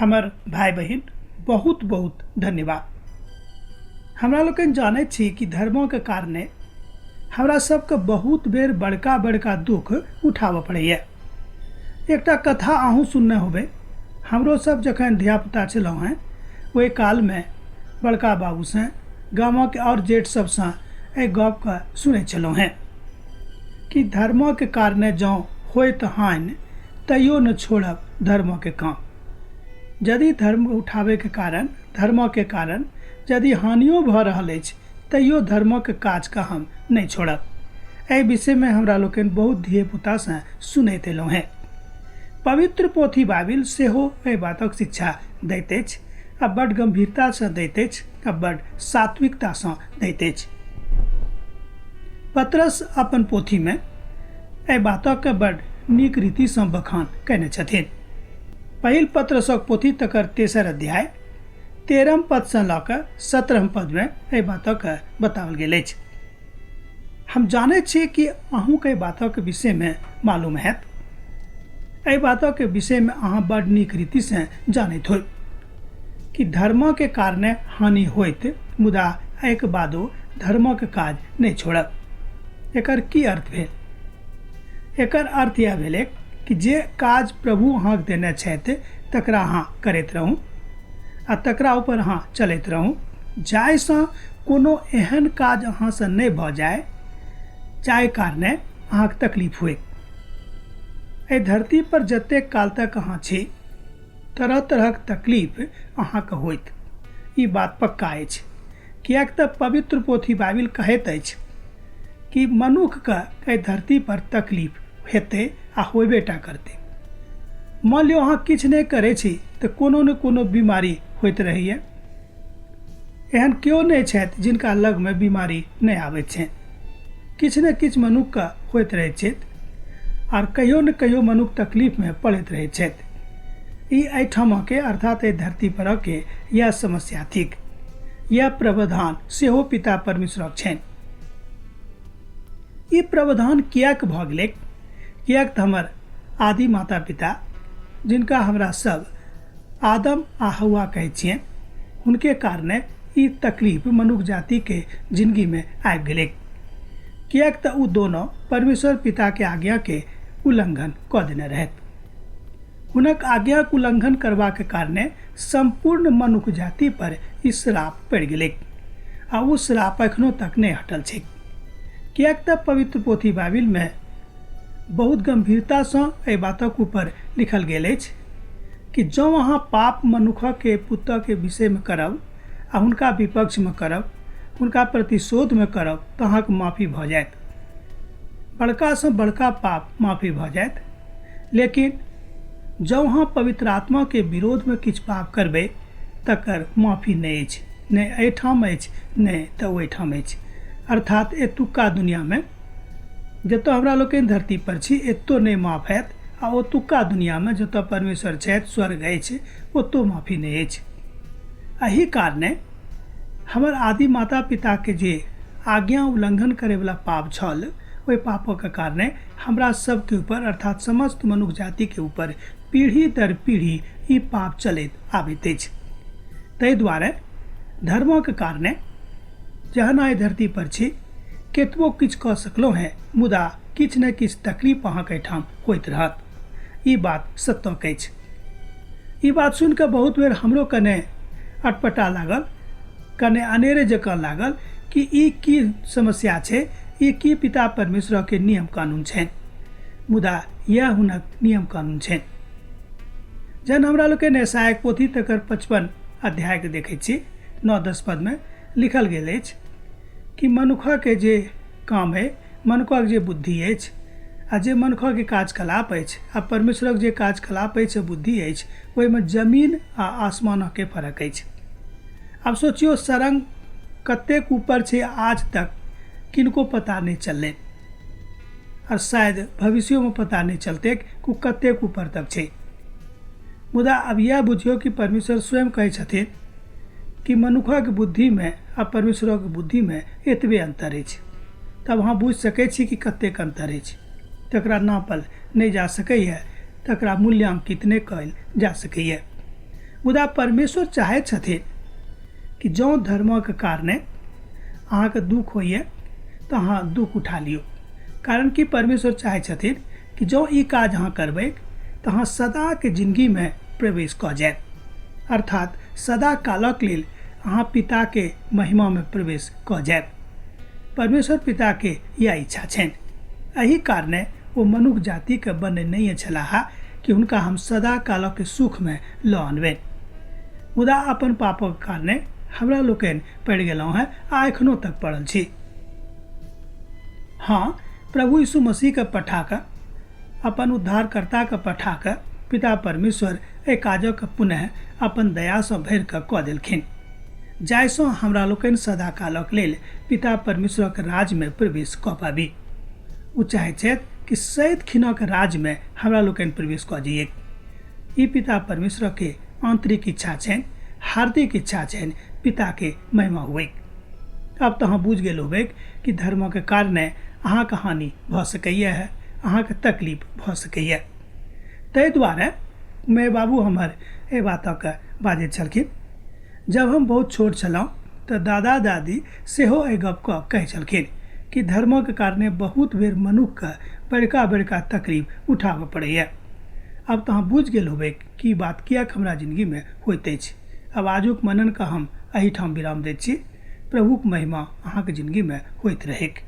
हमर भाय बहिन, बहुत बहुत धन्यवाद। हमरा लोकनि जानैत छी कि धर्मके कारणे हमरा सबके बहुत बेर बड़का बड़का दुख उठाबऽ पड़ैए। एकटा कथा अहूँ सुनने होबै। हमरो सब जखन धियापुता छलहुँ हेँ ओहि कालमे बड़का बाबूसँ, गामक आओर जेठ सबसँ एहि गपके सुनै छलहुँ हेँ कि धर्मके कारणे जँ होइत हानि तैयो न छोड़ब धर्मके काम। यदि धर्म उठाबैके कारण, धर्मके कारण यदि हानियो भऽ रहल अछि तैयो धर्मक काजके हम नहि छोड़ब। एहि विषयमे हमरा लोकनि बहुत धियपुतासँ सुनैत एलहुँ हेँ। पवित्र पोथी बाइबिल सेहो एहि बातक शिक्षा दैत अछि आ बड्ड गम्भीरतासँ दैत अछि आ बड्ड सात्विकतासँ दैत अछि। पतरस अपन पोथीमे एहि बातक बड्ड नीक रीतिसँ बखान कयने छथिन। पहिल पतरसक पोथी तकर तेसर अध्याय 13 पदसँ लऽ कऽ 17 पदमे एहि बातक बताओल गेल अछि। हम जानैत छी कि अहूँके एहि बातक विषयमे मालूम हैत। एहि बातक विषयमे अहाँ बड्ड नीक रीतिसँ जानैत होयब कि धर्मके कारणे हानि होइत, मुदा एहिके बादो धर्मक काज नहि छोड़ब। एकर की अर्थ भेल? एकर अर्थ इएह भेलै कि जे काज प्रभु अहाँके देने छथि तकरा अहाँ करैत रहू आ तकरा ऊपर अहाँ चलैत रहू, जाहिसँ कोनो एहन काज अहाँसँ नहि भऽ जाय जाहि कारणे अहाँके तकलीफ होय। एहि धरती पर जतेक काल तक अहाँ छी तरह तरहक तकलीफ अहाँके होइत, ई बात पक्का अछि। किएक तऽ पवित्र पोथी बाइबिल कहैत अछि कि मनुखके एहि धरती पर तकलीफ हेतै आ होबे टा करतै। मान लियौ अहाँ किछु नहि करै छी तऽ कोनो ने कोनो बीमारी होइत रहैए। एहन केओ नहि छथि जिनका लगमे बीमारी नहि आबैत छनि। किछु ने किछु मनुखके होइत रहैत छथि आर कहियो ने कहियो मनुख तकलीफमे पड़ैत रहैत छथि। ई एहिठामके अर्थात एहि धरती परके इएह समस्या थिक। इएह प्रावधान सेहो पिता परमेश्वरक छनि। ई प्रावधान किएक भऽ गेलैक? किएक तऽ हमर आदि माता पिता, जिनका हमरा सब आदम आ हौआ कहै छियनि, हुनके कारणे ई तकलीफ मनुख जातिके जिनगीमे आबि गेलैक। किएक तऽ ओ दोनो परमेश्वर पिताके आज्ञाके उल्लंघन कऽ देने रहथि। हुनक आज्ञाक उल्लंघन करबाक कारणे सम्पूर्ण मनुख जाति पर ई श्राप पड़ि गेलैक आ ओ श्राप एखनो तक नहि हटल छैक। किएक तऽ पवित्र पोथी बाइबिलमे बहुत गम्भीरतासँ एहि बातक ऊपर लिखल गेल अछि कि जँ अहाँ पाप मनुखके पुतके विषयमे करब आ हुनका विपक्षमे करब, हुनका प्रतिशोधमे करब तऽ अहाँके माफी भऽ जायत। बड़कासँ बड़का पाप माफी भऽ जायत। लेकिन जँ अहाँ पवित्र आत्माके विरोधमे किछु पाप करबै तकर माफी नहि अछि, नहि एहिठाम अछि नहि तऽ ओहिठाम अछि। अर्थात एतुक्का दुनियामे जतऽ हमरा लोकनि धरती पर छी एतौ नहि माफ हैत आ ओतुक्का दुनियामे जतऽ परमेश्वर छथि, स्वर्ग अछि, ओतौ माफी नहि अछि। एहि कारणे हमर आदि माता पिताके जे आज्ञा उल्लंघन करैवला पाप छल ओहि पापक कारणे हमरा सबके ऊपर अर्थात समस्त मनुख जातिके ऊपर पीढ़ी दर पीढ़ी ई पाप चलैत आबैत अछि। ताहि दुआरे धर्मक कारणे जहन आइ धरती पर छी केतबो किछु कऽ सकलहुँ हेँ मुदा किछु ने किछु तकलीफ अहाँके एहिठाम होइत रहत। ई बात सत्यक अछि। ई बात सुनि कऽ बहुत बेर हमरो कने अटपटा लागल, कने अनेरे जकाँ लागल कि ई की समस्या छै, ई की पिता परमेश्वरके नियम कानून छनि। मुदा इएह हुनक नियम कानून छनि। जहन हमरा लोकनि यशायाक पोथी तकर 55 अध्यायके देखै छी, 9-10 पदमे लिखल गेल अछि कि मनुखके जे काम अइ, मनुखक जे बुद्धि अछि आ जे मनुखके कार्यकलाप अछि आ परमेश्वरक जे कार्यकलाप अछि आ बुद्धि अछि ओहिमे जमीन आ आसमानके फरक अछि। आब सोचियौ सरंग कतेक ऊपर छै आज तक किनको पता नहि चललै और शायद भविष्योमे पता नहि चलतै कि ओ कतेक ऊपर तक छै। मुदा आब इएह बुझियौ कि परमेश्वर स्वयं कहै छथिन कि मनुखक बुद्धिमे आ परमेश्वरक बुद्धिमे एतबे अन्तर अछि। तब अहाँ बुझि सकै छी कि कतेक अन्तर अछि। तकरा नापल नहि जा सकैए, तकरा मूल्यांकित नहि कयल जा सकैए। मुदा परमेश्वर चाहैत छथिन कि जँ धर्मक कारणे अहाँके दुःख होइए तऽ अहाँ दुःख उठा लियौ, कारण कि परमेश्वर चाहै छथिन कि जँ ई काज अहाँ करबै तऽ अहाँ सदाके जिन्दगीमे प्रवेश कऽ जायब, अर्थात सदा कालक लेल अहाँ पिताके महिमामे प्रवेश कऽ जायब। परमेश्वर पिताके इएह इच्छा छनि। एहि कारणे ओ मनुख जातिके बनेनैए छलाह कि हुनका हम सदा कालक सुखमे लऽ अनबनि। मुदा अपन पापक कारणे हमरा लोकनि पड़ि गेलहुँ हेँ आ एखनो तक पड़ल छी। हँ, प्रभु यीशु मसीहके पठा कऽ, अपन उद्धारकर्ताके पठा कऽ पिता परमेश्वर एहि काजक पुनः अपन दयासँ भरि कऽ कऽ देलखिन, जाहिसँ हमरा लोकनि सदाकालक लेल पिता परमेश्वरक राज्यमे प्रवेश कऽ पाबी। ओ चाहैत छथि कि सदिखिनक राज्यमे हमरा लोकनि प्रवेश कऽ जइऐक। ई पिता परमेश्वरके आन्तरिक इच्छा छनि, हार्दिक इच्छा छनि पिताके महिमा हुएक। आब तऽ अहाँ बुझि गेल होबैक कि धर्मक कारणे अहाँके हानि भऽ सकैए, अहाँके तकलीफ भऽ सकैए। ताहि दुआरे माय बाबू हमर एहि बातके बाजैत छलखिन। जब हम बहुत छोट छलहुँ तऽ दादा दादी सेहो एहि गपके कहै छलखिन कि धर्मक कारणे बहुत बेर मनुखके बड़का बड़का तकलीफ उठाबऽ पड़ैए। आब तऽ अहाँ बुझि गेल होबै कि ई बात किएक हमरा जिनगीमे होइत अछि। आब आजुक मननके हम एहिठाम विराम दैत छी। प्रभुक महिमा अहाँके जिनगीमे होइत रहैक।